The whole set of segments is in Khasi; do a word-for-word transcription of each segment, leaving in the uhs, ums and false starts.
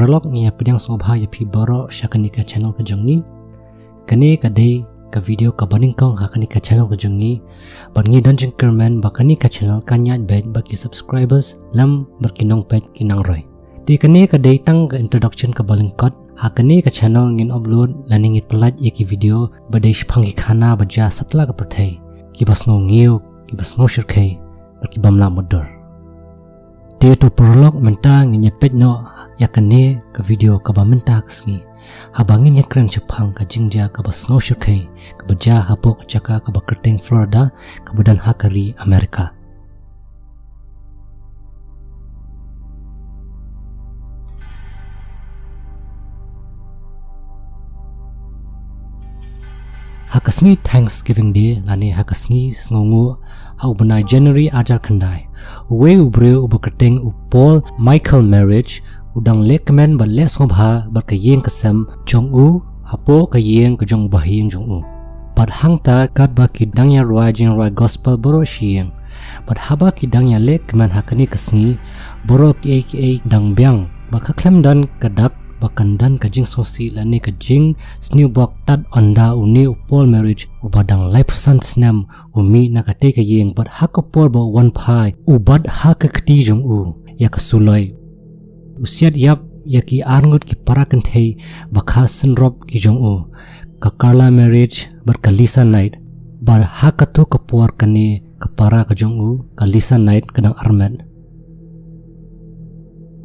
Paralok, ngi ïa pdiang sngewbha ïa phi baroh sha kane ka channel ka jong ngi. Kane ka dei ka video kaba nyngkong ha kane ka channel ka jong ngi. Bad ngi don jingkyrmen ba kane ka channel kan ïaid beit bad ki subscribers lem bad ki nongpeit ki nang roi. Te kane ka dei tang ka introduction kaba lyngkot. Ha kane ka channel ngin upload lane ngin pyllait ïa ki video ba dei shaphang ki khana ba jia satlak ka pyrthei, kiba sngew ngiew, kiba sngew shyrkhei bad ki bym lah mutdur. Te to paralok, mynta ngin ïa peit noh ïa kane ka video kaba mynta ka sngi, haba ngin ïa kren shaphang ka jingjia kaba sngew shyrkhei kaba jia hapoh ka jaka kaba kyrteng Florida, kaba don ha ka ri America. Ha ka sngi Thanksgiving Day, lane ha ka sngi sngewnguh, ha u bnai January arhajar khyndai, uwei u briew uba kyrteng u Paul Michael Marriage u dang leh kmen bad leh sngewbha bad ka ïing ka sem jong u hapoh ka ïing ka jong u bahaïing jong u. Bad hangta katba ki dang ïa rwai jingrwai gospel baroh shi ïing, bad haba ki dang ïa leh kmen ha kane ka sngi, baroh kiei kiei dang biang bad khlem don ka dak ba kan don ka jingsngewsih lane ka jingsniew bok tad ynda une u Paul Marriage uba dang laiphew san snem u mih na katei ka ïing bad ha ka por ba u wan phai u bat ha ka kti jong u ïa ka suloi. U siat ïap ïa ki arngut ki para kynthei ba kha synrop ki jong u, ka Carla Marriage bad ka Lisa Knight. Bad ha kato ka por kane ka para ka jong u, ka Lisa Knight, ka dang armet.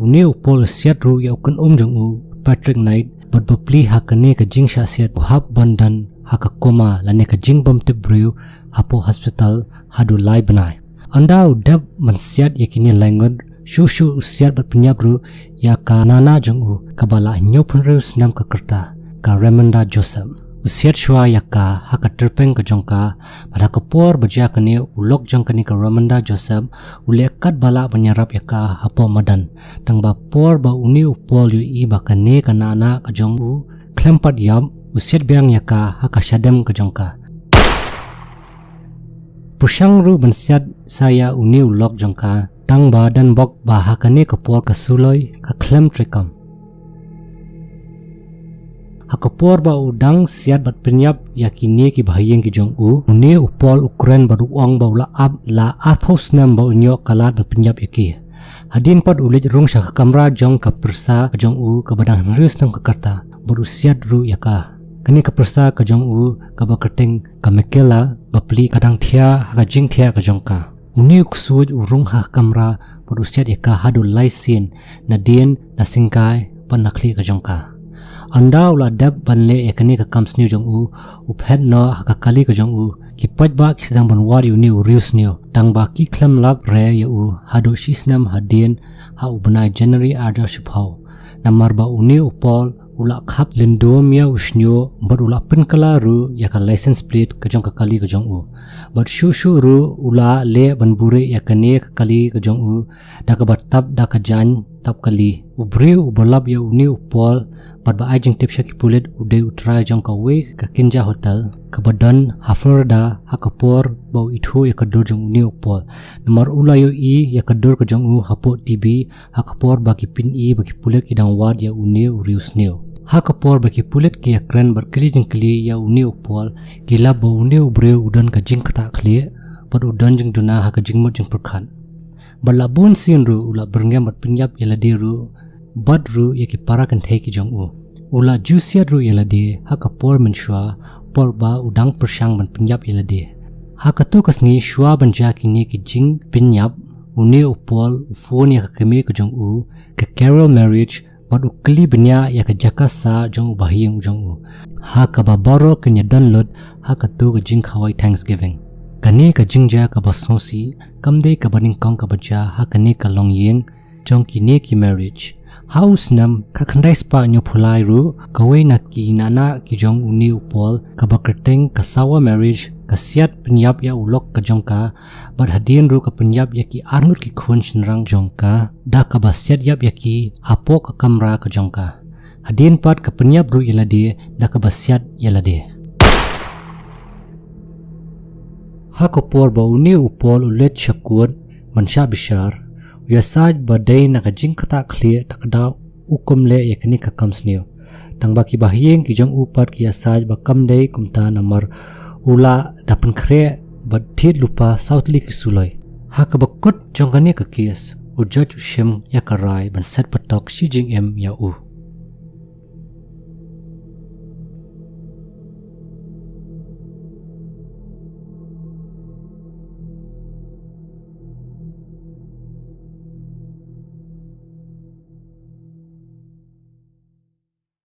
Une u Paul u siat ruh ïa u kynum jong u, Patrick Knight, bad bapli ha kane ka jingshah siat u hap ban don ha ka coma lane ka jingbymtip briew hapoh hospital haduh lai bnai. Ynda u dep ban siat ïa kine laingut, shuh shuh u siat bad pynïap ruh ïa ka nana jong u kaba la hynñiewphew hynriew snem ka rta, ka Ramonda Joseph. U siat shuwa ïa ka ha ka tyrpeng ka jong ka, bad ha ka por ba jia kane u lok jong kane ka Ramonda Joseph u leh katba lah ban ïarap ïa ka hapoh madan. Tang ba por ba une u Paul u ïohi ba kane ka nana ka jong u khlem pat ïap, u siat biang ïa ka ha ka shadem ka jong ka. Pyrshang ruh ban siat sa ïa une u lok jong ka, tang ba don bok ba ha kane ka por ka suloi ka khlem treikam. Ha ka por ba u dang siat bad pynïap ïa kine ki bahaïing ki jong u, une u Paul u kren bad u ong ba u la ap la arphew snem ba un ïoh ka lad ban pynïap ïa ki. Hadien pat u leit rung sha ka kamra jong ka pyrsa ka jong u kaba dang hynriew snem ka rta bad u siat ruh ïa ka. Kane ka pyrsa ka jong u kaba kyrteng ka Michaela bapli ka dang thiah ha ka jingthiah ka jong ka. Une u ksuid u rung ha ka kamra bad u siat ïa ka haduh lai sien, nadien, nasyngkai bad nakhlieh ka jong ka. Ynda u la dep ban leh ïa kane ka kam sniew jong u, u phet noh ha ka kali ka jong u. Ki paidbah ki sdang ban wad ïa une u riewsniew, tang ba ki khlem lap re ïa u haduh shi snem hadien, ha u bnai January arhajar shiphew. Namar ba une u Paul u la khap lyndum ïa u sniew bad u la pynkylla ruh ïa ka license plate ka jong ka kali ka jong u. Bad shuh shuh ruh u la leh ban buhrieh ïa kane ka kali ka jong u da kaba tap da ka jaiñ tap kali. U briew uba lap ïa une u Paul bad ba ai jingtip sha ki pulit u dei u trai jong kawei ka kynja hotel kaba don ha Florida ha ka por ba u ithuh ïa ka dur jong une u Paul. Namar u la ïohi ïa ka dur ka jong u hapoh T V ha ka por ba ki pyni ba ki pulit ki dang wad ïa une u riewsniew. Ha ka por ba ki pulit ki ïakren bad kylli jingkylli ïa une u Paul, ki lap ba une u briew u don ka jingktah khlieh bad u don jingduna ha ka jingmut jingpyrkhat. Bad la bun sien ruh u la byrngem bad pynïap ïa lade ruh bad ruh ïa ki para kynthei ki jong u. U la ju siat ruh ïa lade ha ka por mynshuwa, por ba u dang pyrshang ban pynïap ïa lade. Ha kato ka sngi shuwa ban jia kine ki jingpynïap, une u Paul u phone ïa ka kmie ka jong u, ka Carol Marriage, bad u kylli bniah ïa ka jaka sah jong u bahaïing u jong u, ha kaba baroh kin ïa don lut ha kato ka jingkhawai Thanksgiving. Kane ka jingjia kaba sngewsih kam dei kaba nyngkong kaba jia ha kane ka longïing jong kine ki Marriage. Ha u snem khatkhyndai spah hynñiewphew lai ruh, kawei na ki nana ki jong une u Paul, kaba kyrteng ka Sawa Marriage, ka siat pynïap ïa u lok ka jong ka, bad hadien ruh ka pynïap ïa ki arngut ki khun shynrang jong ka da kaba siat ïap ïa ki hapoh ka kamra ka jong ka. Hadien pat ka pynïap ruh ïa lade da kaba siat ïa lade. Ha ka por ba une u Paul u leit sha kut ban shah bishar, u ïasaid ba dei na ka jingktah khlieh da ka daw u kum leh ïa kane ka kam sniew. Tang ba ki bahaïing ki jong u pat ki ïasaid ba kam dei kumta namar u la da pynkhreh bad thied lypa saw tylli ki suloi. Ha kaba kut jong kane ka kes, u judge u shim ïa ka rai ban set patok shi jingim ïa u.